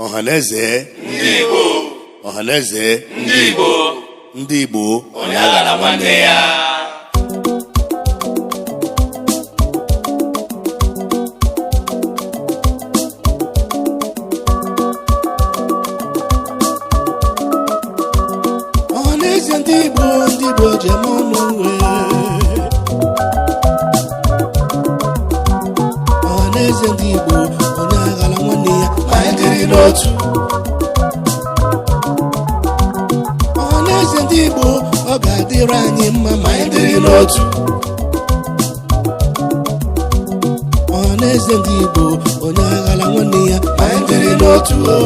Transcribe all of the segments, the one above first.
Ọhaneze Ndị Igbo. Ọhaneze Ndị Igbo. Ndị Igbo. Onye aghala nwanne ya. Ọhaneze ndị Igbo, ndị Igbo ji eme ọnụ wee. Ọhaneze ndị Igbo, onye aghala nwanne ya ma anyị dịrị n'otu. Ọhaneze ndị Igbo, ọ ga-adịrị anyị mma ma anyị dịrị n'otu. Ọhaneze ndị Igbo, onye aghala nwanne ya ma anyị dịrị n'otu o.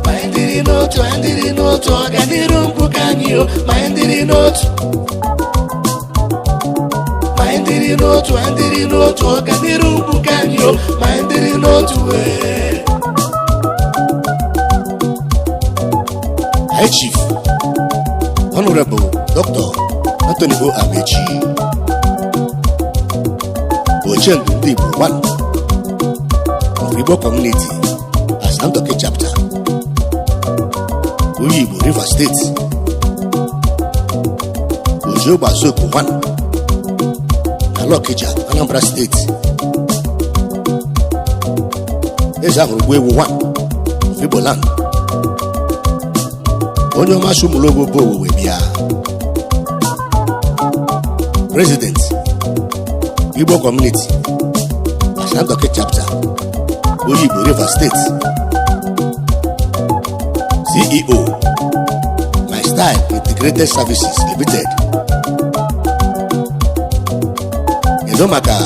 Ma anyị dịrị n'otu, anyị dịrị n'otu, ọganiru mpụ ka anyị o. Ma anyị dịrị n'otu, ma anyị dịrị n'otu, anyị dịrị n'otu, ọganiru mpụ ka anyị o. Ma anyị dịrị n'otu wee. High Chief Honorable Dr. Anthony O. Amechi, Ochendu Ndị Igbo one of Igbo Community, Asandoke Chapter, Oyigbo, Rivers State, Ojiogbazoku 1 na Lokija, Anambra State, Eze ahụrụ gbu ewu 1 of Igbo Land, onye ọma Sumulogbo bụ Owowe bịa, President, Igbo Community, Asandoke Chapter, Oyigbo, Rivers State, CEO, My Style Integrated Services Limited. Kedu maka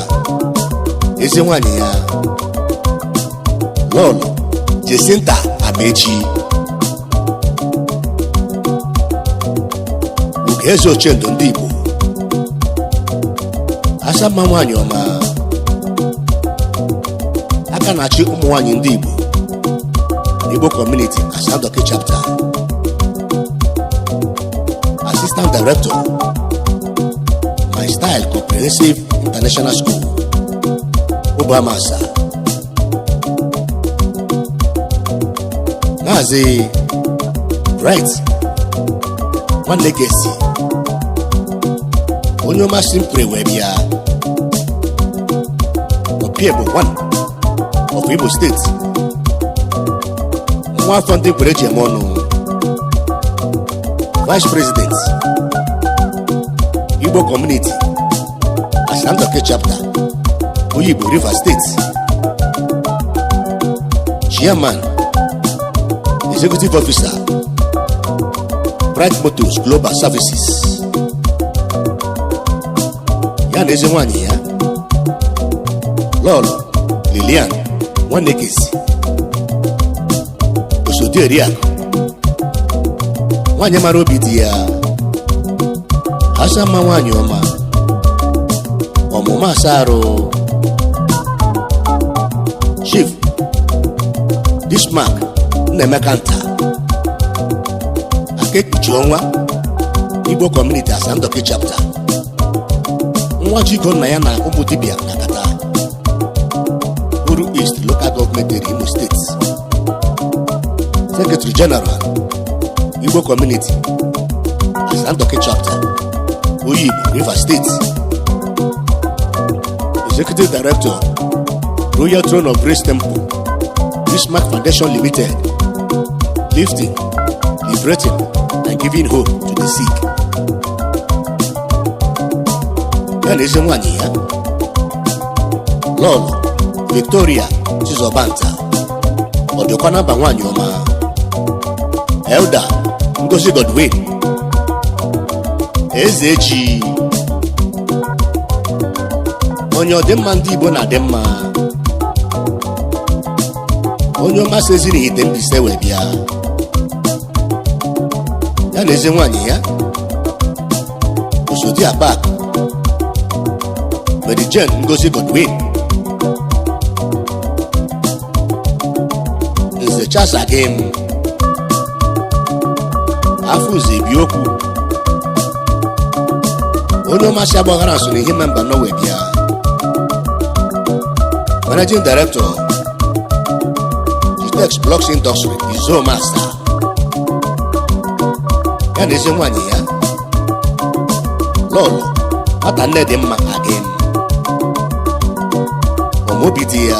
ezi nwanyị ya, Lọlọ Jacinta Amechi, Ugoeze Ochendo ndị Igbo, asamma nwanyị ọma, aka na-achị ụmụ nwanyị ndị Igbo, Igbo Community, Asandoke Chapter, Assistant Director, My Style Comprehensive International School, Obamasa, Maazị Bright Nwanne Gesi, onye ọma simpre wee bịa, Opiebo 1 of Igbo State, nwa afọ ndị kwere ji eme ọnụ, Vice President, Igbo Community, Asandoke Chapter, Oyigbo, Rivers State, Chairman, Executive Officer, Bright Motors Global Services, ya na ezi nwanyị ya, Lọlọ Lilian Nwanekezi, Osodieriakụ, nwanyị mara obi di ya, asa mma nwanyị ọma, ọmụma asa arụ. Chief Bismarck Nnaemeka Nta, aka ekpuchi ọnwa, Igbo Community, Asandoke Chapter, nwa Chiko nna ya na ụmụ dibịa na kata Uru East Local Government Area, Imo State, Secretary General, Igbo Community, Asandoke Chapter, Oyigbo, Rivers State, Executive Director, Royal Throne of Grace Temple, Bismarck Foundation Limited, lifting, liberating, and giving hope to the sick. Ya na ezi nwanyị ya, Lọlọ Victoria Chizọbanta, ọ dịkwa n'aba nwanyị ọma, Elder Ngozi Godwin Ezechi, onye ọdịmma ndị Igbo na-adị mma, onye ọma si ezi n'ite Mbaise wee bịa, ya na ezi nwanyị ya, Osodi Akpak Mary Jane Ngozi Godwin, Nze Charles Agim, afọ ụzọ ebi okwu. Onye ọmasị agbaghara so na ihe memba Norway bịa. Managing Director, Gitex Blocks Industry, Izo Master. Ya na ezi nwaanyị ya, Lọlọ nwata nne dị mma agị ọmaobi dị ya.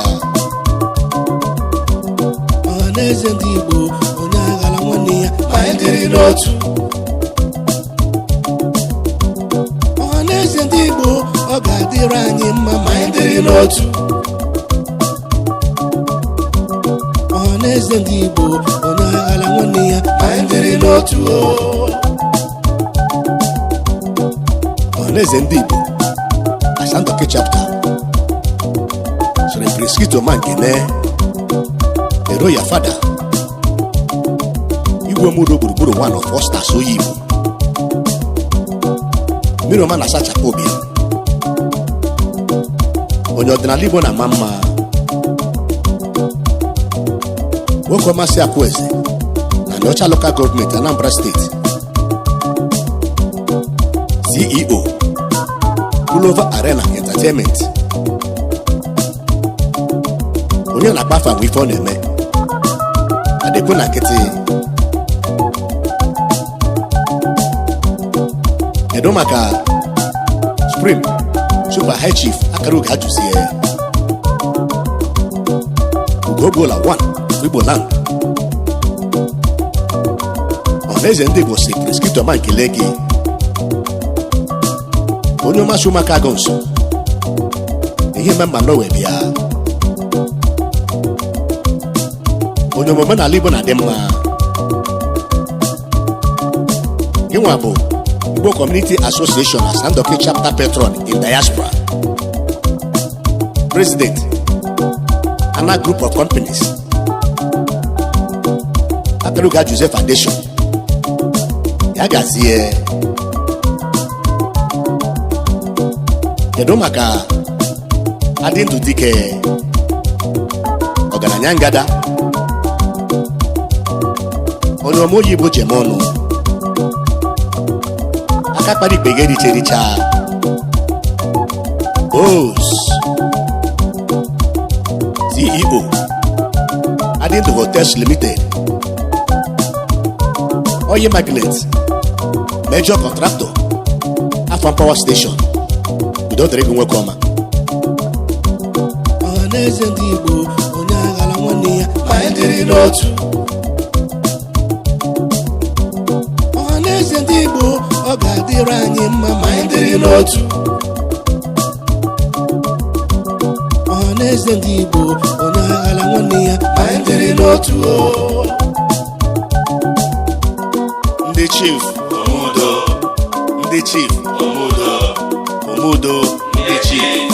Ọhaneze ndị Igbo, onye aghala nwanne ya. Ma anyị dịrị n'otu. Ọhaneze ndị Igbo, ọ ga-adịrị anyị mma ma Ma anyị dịrị n'otu. Ọhaneze ndị Igbo, onye aghala nwanne ya. Ma anyị dịrị n'otu o. Ọhaneze ndị Igbo, Asandoke Chapter, soro Priskito Mankene, the royal father, Igwe Omudo gburugburu one of All Stars oyi Igbo, mmiri ọma na-asachapụ obi ya. Onye ọdịnala Igbo na-ama mma, nwoke ọmasị Akwụeze na Nyocha Local Government, Anambra State, CEO, Pullover Arena Entertainment. Onye na-akpafa bụ ife ọ na-eme adịkwu na nkịtị. Kedu maka Supreme Super High Chief Akara Ugo Ajụzie, Ugogbola 1 Igbo Land? Ọhaneze ndị Igbo si Priskito ma nkele gị, onye ọmasị ụmụaka agụ nso ihe mma Norway bịa. Onye omume n'ala Igbo na-adị mma. Gịnwa bụ Igbo Community Association Asandoke Chapter Patron in Diaspora, President, Ana Group of Companies, Akaruga Joseph Foundation. Ya gazie. Kedu maka Adịndụ Dike, ọgaranya ngada, onye ọma oyibo jem ọnụ, aka kpara ikpe ga ericha ericha, Bos CEO, Adịndụ Hotels Limited, oil magnate, major contractor, Afam Power Station. Udo dịrị gị, nwoke ọma. Ọhaneze ndị Igbo, onye aghala nwanne ya. Ma anyị dịrị n'otu. Ọhaneze ndị Igbo, ọ ga-adịrị anyị mma ma Ma anyị dịrị n'otu. Ọhaneze ndị Igbo, onye aghala nwanne ya. Ma anyị dịrị n'otu o. Ndị chief. Omudo. Ndị chief. Omudo. Omudo. Ndị chief.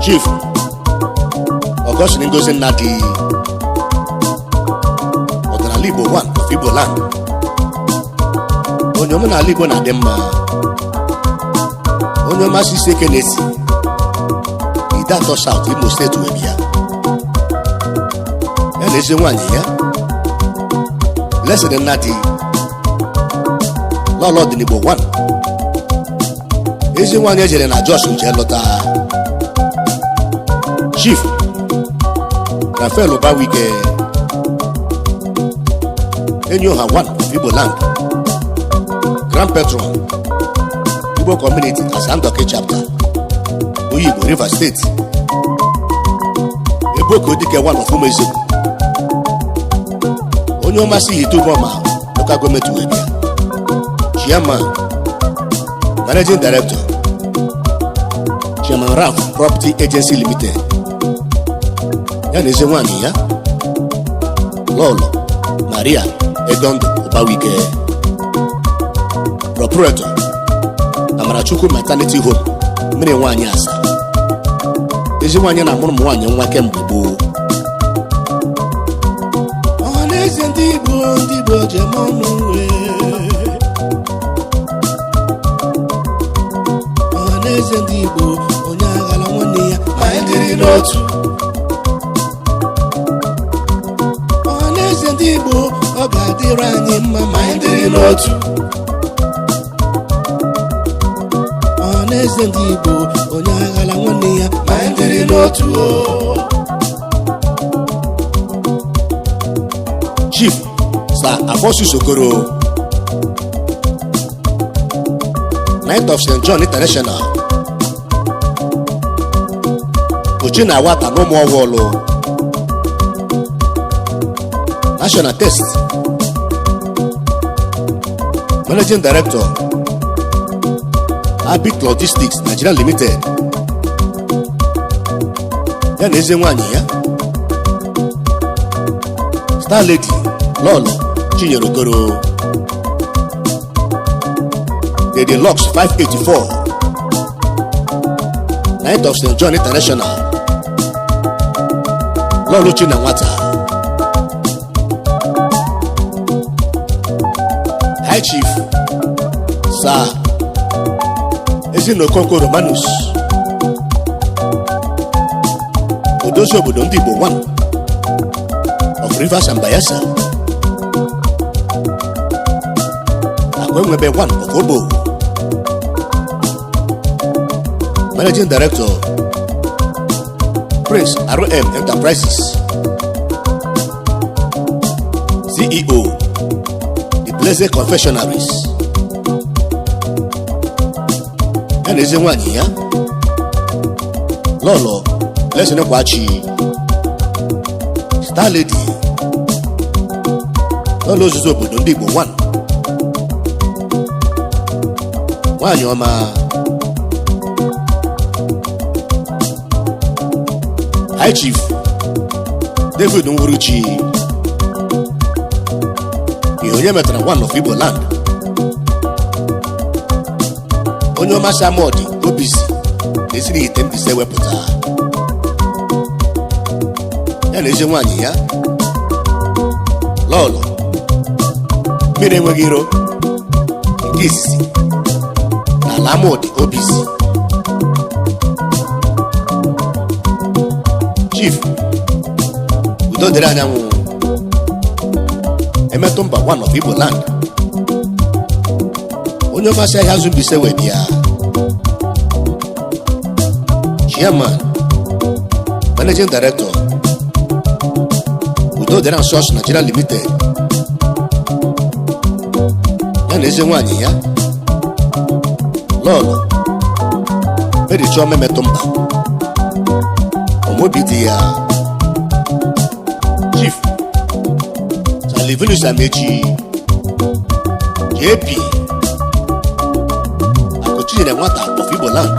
Chief Augustine Ngozi Nnadi, ọdịnala Igbo one of Igbo Land, onye omenala Igbo na-adị mma, onye ọmasị isi eke na-esi Ideato South, Imo State wee bịa, ya na ezi nwaanyị ya, Blessing Nnadi, Lọlọ Ọdịnigbo 1, ezi nwaanyị ejere na Jos jee lụta. Chief Rafael Ubawike, enyi ọha 1 of Igbo Land. Grand Patron, Igbo Community Asandoki Chapter, Oyigbo, Rivers State. Eboko Dike one of Umezekwu, onye ọmasị Ihite-Uboma Local Government wee bịa. Chairman, Managing Director, Chairman Raf Property Agency Limited. Ya na eze nwanyị ya, Lọlọ Maria Egondo Ụbawike. Proprietor, Amarachukwu Maternity Home, mmiri nwaanyị asa, ezi nwaanyị na-amụrụ ụmụ nwaanyị nwa kemgbe gboo. Ọhaneze ndị Igbo, ndị Igbo jem ọnụ wee. Ọhaneze ndị Igbo, onye aghala nwanne ya. Ma anyị dịrị n'otu. Ọhaneze ndị Igbo, ọ ga-adịrị anyị mma ma Ma anyị dịrị n'otu. Ọhaneze ndị Igbo, onye aghala nwanne ya. Ma anyị dịrị n'otu o. Chief Sir Afonso Okoro, Knight of St. John International, Ochi na Awata n'ụmụ ọwọlụ, National Test, Managing Director, Abit Logistics Nigeria Limited. Ya na eze nwanyị ya, Star Lady Lọlọ Chinyere Okoro, Lady Lux 584, Knight of St. John International, Lọlọ Chi na nwata. High Chief Sir Ezinokoko Romanus, Odozi obodo ndị Igbo 1 of Rivers and Bayelsa, Akwenwebe 1 of Obo, Managing Director, Prince RM Enterprises, CEO, The Blessed Confessionaries. Ya na eze nwanyị ya, Lọlọ Blessing Kwachi, Star Lady, Lọlọ ozuzo obodo ndị Igbo 1, nwanyị ọma. High Chief David Nwuruchi, ihe onye metara one of Igbo land, onye ọma Samuel Obisi na-esiri ite Mbaise wepụta. Ya na ezi nwanyị ya, Lọlọ mmiri enweghị iro nke izizi na ala Amodi Obisi. Chief Udo dịrị anyanwụ emetụ mba one of Igbo land, onye ọmasị ahịa azụ Mbaise wee bịa. Chairman, Managing Director, Udo Dịrị and Sons Nigeria Limited. Ya na eze nwanyị ya, Lọlọ Mary Chioma emetụ mba ọmobi dị ya. Chief Salivinus Amechi JP, Akụchinyere nwata of Igbo land,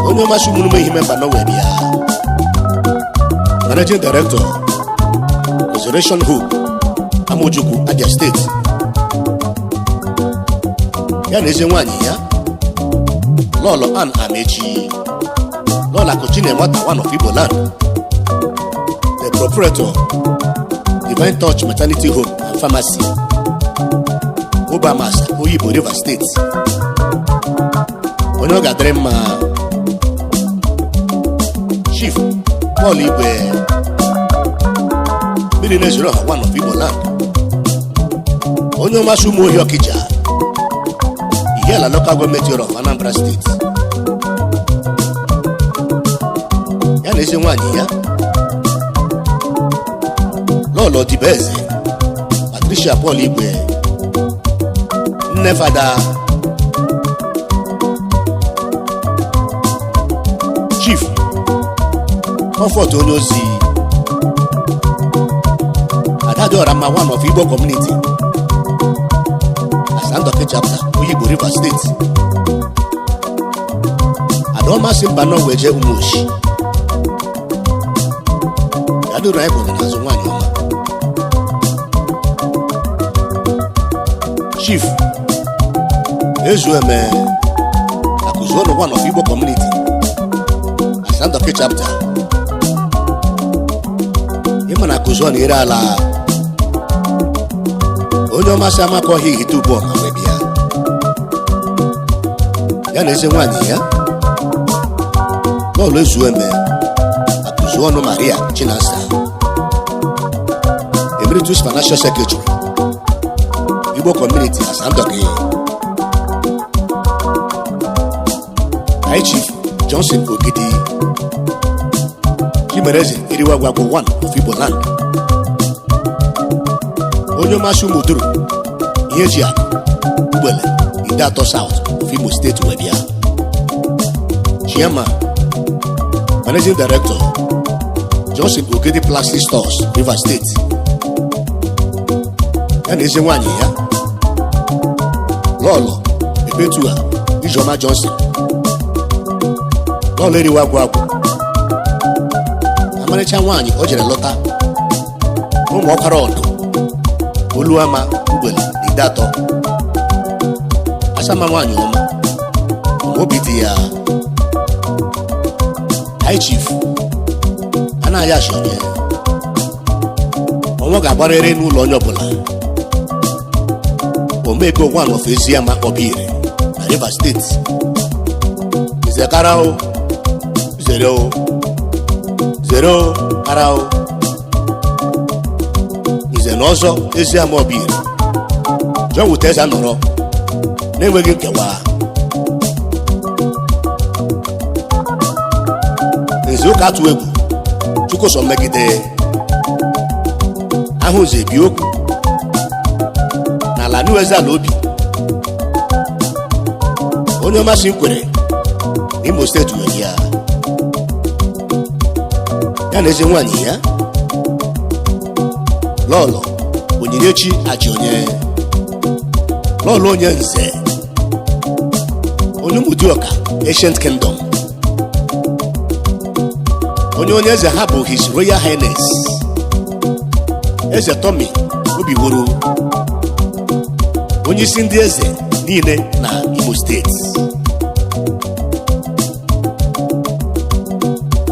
onye ọmasị ụmụnụme ihe memba nọwee bịa. Managing Director, Resurrection Hope, Amojukwu, Abia State. Ya na eze nwanyị ya, Lọlọ Ann Amechi, Lọlọ Akụchinyere nwata one of Igbo land, the proprietor, Divine Touch Maternity Home and Pharmacy, Obamasa, Oyigbo, Rivers State. Onye ọ ga-adịrị mma. Chief Paul Igwe, mmiri na-ezuru ọha one of Igbo land, onye ọmasị ụmụ ohi Ọkịja, Ihiala Local Government Area of Anambra State. Ya na ezi nwanyị ya, Lọlọ Dibeze Patricia Paul Igwe. Nwanne Fada Chief Comfort onye ozi Adadiora mma, one of Igbo community, Asandoke chapter, Oyigbo, Rivers State. Adaọma si mba nọ wee jee Umuoshi yadoro anyị kwụrụ n'azụ. Nwaanyị ọma. Chief Ezueme Akụzuonu, one of Igbo community, Asandoke chapter. Ịma na Akụzuonu ere ala onye ọmasị amaka ọhịa ihite ugbu ọma wee bịa, ya na eze nwaanyị ya, Lọlọ Ezueme Akụzuonu Maria Chinasa, Emeritus Financial Secretary, Igbo Community, Asandoke. High Chief Johnson Ogidi Chimereze Eriwagwagwo, one of Igbo land, onye ọmasị Ụmụduru ihe ji akụ Ugbele, Ideato South of Imo State wee bịa, Chairman, Managing Director, Johnson Ogidi Plastic Stores, Rivers State, ya na eze nwaanyị ya, Lọlọ Ebetua Ijeọma Johnson, Lọlọ Eriwe Agwụ Agwụ, amarịcha nwaanyị o jere lọta ụmụ ọkwara ọdụ Oluama Ugbele na Ideatọ. Asama nwaanyị ọma, obi dị ya. High Chief anaghị achị onye ọnwa ga-agbarịrị n'ụlọ onye ọbụla. Omego, one of Eziama Obire na Rivers State. Nzekara o zere o zere o kara o nze na ọzọ Eziama Obire John Wuteze nọrọ na-enweghị nkewa. Nze ụka atụ egwu Chukwuso mmegide ahụ nze bi okwu n'ala New Eze Ala Obi, onye ọmasị nkwere n'Imo State nwere ya, ya na eze nwaanyị ya, Lọlọ Onyinyechi Achionye, Lọlọ onye nze, onye Ụmụdịọka Ancient Kingdom, onye eze ha bụ His Royal Highness Eze Tommy Obiwuru, onye isi ndị eze niile na Imo State.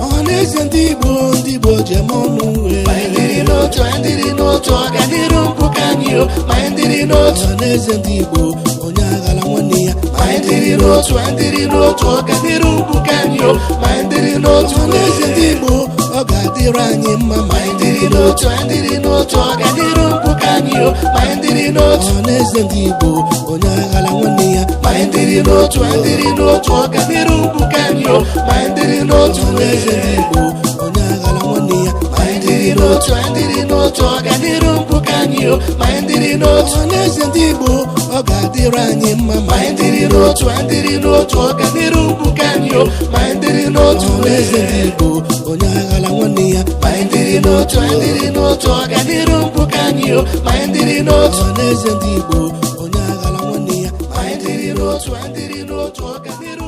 Ọhaneze ndị Igbo, ndị Igbo ji eme ọnụ. Ma anyị dịrị n'otu, anyị dịrị n'otu, ọganiru mbụ ka anyị o. Ma anyị dịrị n'otu. Ọhaneze ndị Igbo, onye aghala nwanne ya. Ma anyị dịrị n'otu, anyị dịrị n'otu, ọganiru mbụ ka anyị o. Ma anyị dịrị n'otu. Ọhaneze ndị Igbo, ọ ga-adịrị anyị mma. Ma anyị dịrị n'otu, anyị dịrị n'otu, ọganiru mbụ ka anyị o. Ma anyị dịrị n'otu. Ọhaneze ndị Igbo, onye aghala nwanne ya. Ma anyị dịrị n'otu, anyị dịrị n'otu, ọganiru mbụ ka anyị o. Ma anyị dịrị n'otu. Ọhaneze ndị Igbo, onye aghala nwanne ya. Ma anyị dịrị n'otu, anyị dịrị n'otu, ọganiru mbụ ka anyị o. Ma anyị dịrị n'otu. Ọhaneze ndị Igbo, ọ ga-adịrị anyị mma. Ma anyị dịrị n'otu, anyị dịrị n'otu, ọganiru mbụ ka anyị o. Ma anyị dịrị n'otu. Ọhaneze ndị Igbo, onye aghala nwanne ya. Ma anyị dịrị n'otu, anyị dịrị n'otu, ọganiru mbụ ka anyị o. Ma anyị dịrị n'otu. Ọhaneze ndị Igbo, onye aghala nwanne ya. Ma anyị dịrị n'otu, anyị dịrị n'otu, ọganiru